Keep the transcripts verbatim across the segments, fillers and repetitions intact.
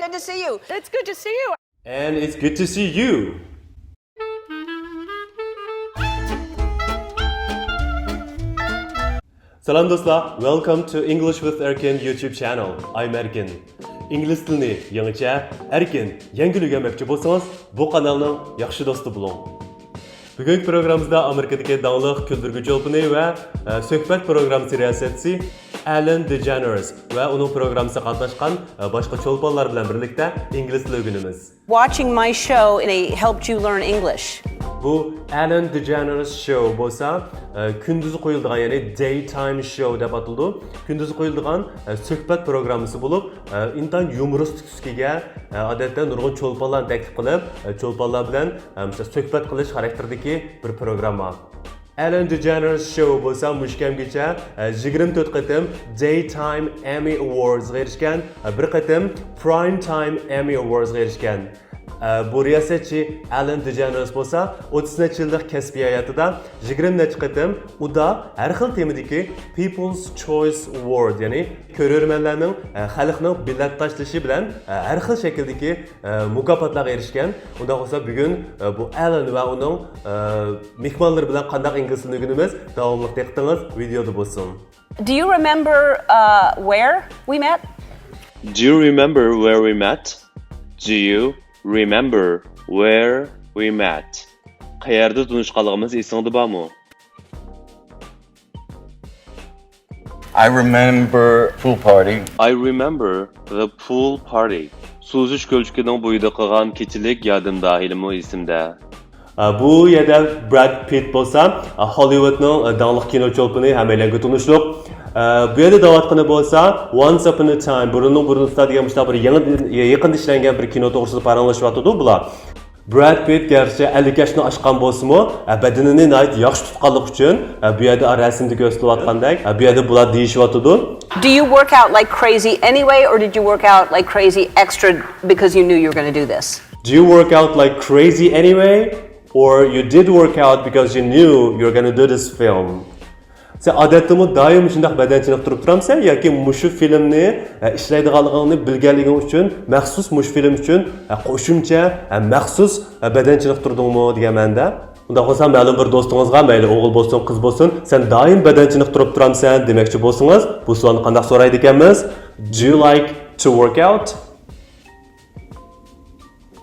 Good to see you. It's good to see you. And it's good to see you. سالام دوستلار، Welcome to English with Erkin YouTube channel. I'm Erkin. ئىنگلىز تىلىنى يېڭىچە، ئەركىن، يەڭگىل ئۆگەنمەكچى بولسىڭىز، بۇ قانالنىڭ ياخشى دوستى بولۇڭ. بۈگۈنكى پروگراممىمىزدا ئامېرىكىدىكى داڭلىق كۈلدۈرگۈ چولپىنى ۋە، ئە، سۆھبەت پروگراممىسى رىياسەتچىسى ئەلەن دېجېنېرېس ۋە ئۇنىڭ پروگراممىسىغا قاتناشقان، ئە، باشقا چولپانلار بىلەن بىرلىكتە ئىنگلىز تىلى ئۆگىنىمىز. Watching my show and it helped you learn English. بۇ ئەلەن دېجېنېرېس شوۋ بولسا، ئە، كۈندۈزى قويۇلىدىغان، يەنى daytime show دەپ ئاتىلىدۇ. كۈندۈزى قويۇلىدىغان، ئە، سۆھبەت پروگراممىسى بولۇپ، ئە، ئىنتايىن يۇمۇرىستىك تۈسكە ئىگە. ئە، ئادەتتە نۇرغۇن چولپانلارنى تەكلىپ قىلىپ، ئە، چولپانلار بىلەن، ئە، مىسال، سۆھبەت قىلىش خاراكتېرىدىكى بىر پروگرامما. ئەلەن دېجېنېرېس شوۋ بولسا مۇشۇ كەمگىچە، ئە، يىگىرمە تۆت قېتىم Daytime Emmy Awards غا ئېرىشكەن، ئە، بىر قېتىم Prime Time Emmy Awards غا ئېرىشكەن. ئە، بۇ رىياسەتچى ئەلەن دېجېنېرېس بولسا ئوتتۇز نەچچە يىللىق كەسپىي ھاياتىدا يىگىرمە نەچچە قېتىم ئۇدا ھەر خىل تېمىدىكى People's Choice Award، يەنى كۆرۈرمەنلەرنىڭ، ئە، خەلقنىڭ بېلەت تاشلىشى بىلەن، ئە، ھەر خىل شەكىلدىكى، ئە، مۇكاپاتلارغا ئېرىشكەن. ئۇنداق بولسا بۈگۈن، ئە، بۇ ئەلەن ۋە ئۇنىڭ، ئە، مېھمانلىرى بىلەن قانداق ئىنگلىز تىلىنى ئۆگىنىمىز؟ داۋاملىق دىققىتىڭىز ۋىدېيودا بولسۇن. Do you remember uh, where we met? Do you remember where we met? Do you remember where we met? قەيەردە تونۇشقانلىقىمىز ئېسىڭدە بارمۇ؟ I remember pool party. I remember the pool party. سۇزۇش كۆلچىكىنىڭ بويىدا قىلغان كېچىلىك يادىمدا ھېلىمۇ ئېسىمدە. ئە، بۇ يەردە براد پىت بولسا، ئە، ھوللىۋۇدنىڭ، ئە، داڭلىق كىنو چولپىنى، ھەممەيلەنگە تونۇشلۇق. ئە، بۇ يەردە دەۋاتقىنى بولسا Once Upon a Time، بۇرۇننىڭ بۇرۇنىسىدا دېگەن مۇشۇنداق بىر يېڭى، يېقىندا ئىشلەنگەن بىر كىنو توغرىسىدا پاراڭلىشىۋاتىدۇ بۇلار. براد پىت گەرچە ئەللىك ياشنى ئاشقان بولسىمۇ، ئە، بەدىنىنى ناھايىتى ياخشى تۇتقانلىقى ئۈچۈن، ئە، بۇ يەردە رەسىمدە كۆرسىتىلىۋاتقاندەك، ئە، بۇ يەردە بۇلار دېيىشىۋاتىدۇ. Do you work out like crazy anyway, or did you work out like crazy extra because you knew you were going to do this? Do you work out like crazy anyway, or you did work out because you knew you were gonna do this film? سەن ئادەتتىمۇ دائىم شۇنداق بەدەن چېنىقتۇرۇپ تۇرامسەن ياكى مۇشۇ فىلىمنى، ئە، ئىشلەيدىغانلىقىڭنى بىلگەنلىكىڭ ئۈچۈن مەخسۇس مۇشۇ فىلىم ئۈچۈن، ئە، قوشۇمچە، ئە، مەخسۇس، ئە، بەدەن چېنىقتۇردۇڭمۇ دېگەن مەنىدە. ئۇنداق بولسا مەلۇم بىر دوستىڭىزغا، مەيلى ئوغۇل بولسۇن، قىز بولسۇن، سەن دائىم بەدەن چېنىقتۇرۇپ تۇرامسەن دېمەكچى بولسىڭىز، بۇ سوئالنى قانداق سورايدىكەنمىز؟ Do you like to work out?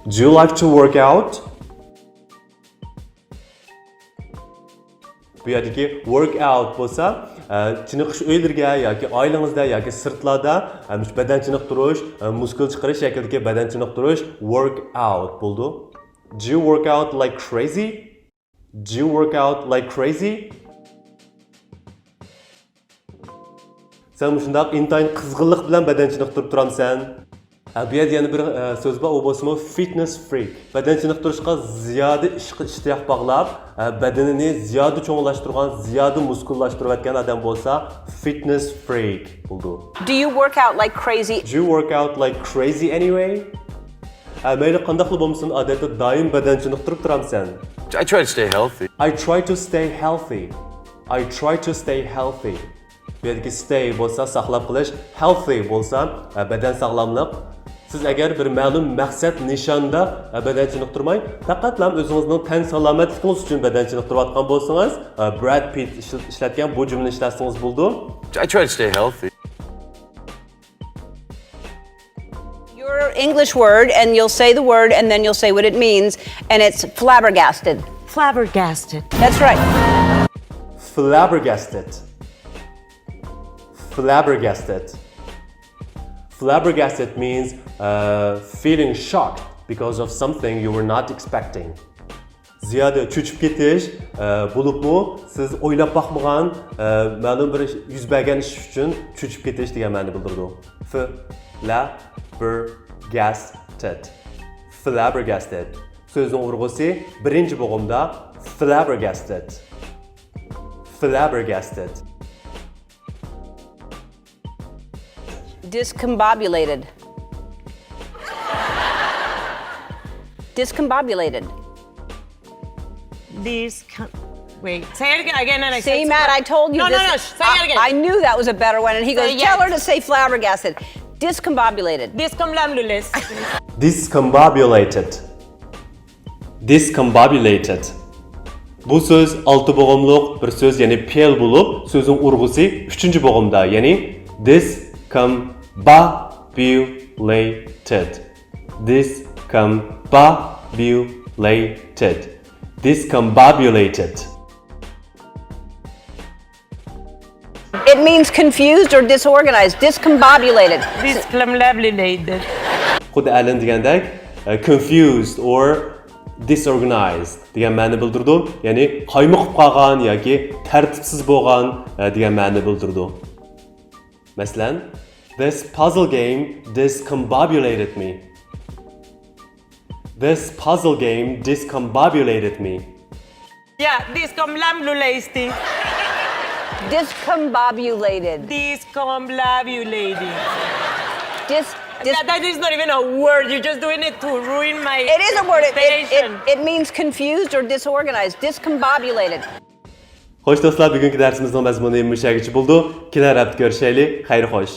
Do you like to work out? بۇ يەردىكى ۋورك ئاۋۇت بولسا، ئە، چېنىقىش ئۆيلىرىگە ياكى ئائىلىڭىزدە ياكى سىرتلاردا، ئە، مۇشۇ بەدەن چېنىقتۇرۇش، ئە، مۇسكۇل چىقىرىش شەكلىدىكى بەدەن چېنىقتۇرۇش ۋورك ئاۋۇت بولىدۇ. Do you work out like crazy? Do you work out like crazy? سەن مۇشۇنداق ئىنتايىن قىزغىنلىق بىلەن بەدەن چېنىقتۇرۇپ تۇرامسەن؟ ھە، بۇ يەردە يەنە بىر، ئە، سۆز بار، ئۇ بولسىمۇ فىتنېس فرىك. بەدەن چېنىقتۇرۇشقا زىيادە ئىشقا ئىشتىياق باغلاپ، ئە، بەدىنىنى زىيادە چوڭلاشتۇرغان، زىيادە مۇسكۇللاشتۇرۇۋەتكەن ئادەم بولسا فىتنېس فرىك بولىدۇ. Do you work out like crazy? Do you work out like crazy anyway? ھە، مەيلى قانداقلا بولمىسۇن، ئادەتتە دائىم بەدەن چېنىقتۇرۇپ تۇرامسەن؟ I try to stay healthy. I try to stay healthy. I try to stay healthy. بۇ يەردىكى stay بولسا ساقلاپ قېلىش، healthy بولسا، ئە، بەدەن ساغلاملىق. سىز ئەگەر بىر مەلۇم مەقسەت نىشاندا، ئە، بەدەن چېنىقتۇرماي، پەقەتلا ئۆزىڭىزنىڭ تەن سالامەتلىكىڭىز ئۈچۈن بەدەن چېنىقتۇرۇۋاتقان بولسىڭىز، ئە، براد پىت ئىشل-، ئىشلەتكەن بۇ جۈملىنى ئىشلەتسىڭىز بولىدۇ. I try to stay healthy. Your English word, and you'll say the word, and then you'll say what it means, and it's flabbergasted. Flabbergasted. That's right. Flabbergasted. Flabbergasted. Flabbergasted means, uh, feeling shocked because of something you were not expecting. زىيادە چۆچۈپ كېتىش، ئە، بولۇپمۇ سىز ئويلاپ باقمىغان، ئە، مەلۇم بىر ئىش، يۈز بەرگەن ئىش ئۈچۈن چۆچۈپ كېتىش دېگەن مەنىنى بىلدۈرىدۇ. Flabbergasted. Flabbergasted. سۆزنىڭ ئۇرغۇسى بىرىنچى بوغۇمدا flabbergasted. Flabbergasted. Discombobulated. Discombobulated. These. Com- Wait. Say it again. Again. And I See, said Matt, I told you. No, this, no, no. Say it again. I, I knew that was a better one, and he goes, Say "Tell yes. her to say flabbergasted." Discombobulated. Discombobulated. Discombobulated. Discombobulated. بۇ سۆز ئالتە بوغۇملۇق بىر سۆز، يەنى پېئىل بولۇپ، سۆزنىڭ ئۇرغۇسى ئۈچىنچى بوغۇمدا، يەنى discombobulated. Discombobulated. Discombobulated. It means confused or disorganized. Discombobulated. Discombobulated. خۇددى ئەلىن دېگەندەك، ئە، confused or disorganized دېگەن مەنىنى بىلدۈرىدۇ. يەنى قايمۇقۇپ قالغان ياكى تەرتىپسىز بولغان، ئە، دېگەن مەنىنى بىلدۈرىدۇ. مەسىلەن، This puzzle game discombobulated me. This puzzle game discombobulated me. Yeah, discombobulated. Discombobulated. Discombobulated. Dis, dis, Yeah, that is not even a word. You're just doing it to ruin my it is a word. It, it, it, presentation. It means confused or disorganized. Discombobulated. خوش دوستلار، بۈگۈنكى دەرسىمىزنىڭ مەزمۇنى مۇشۇ يەرگىچە بولدى. كېلەر ھەپتە كۆرۈشەيلى. خەير خوش.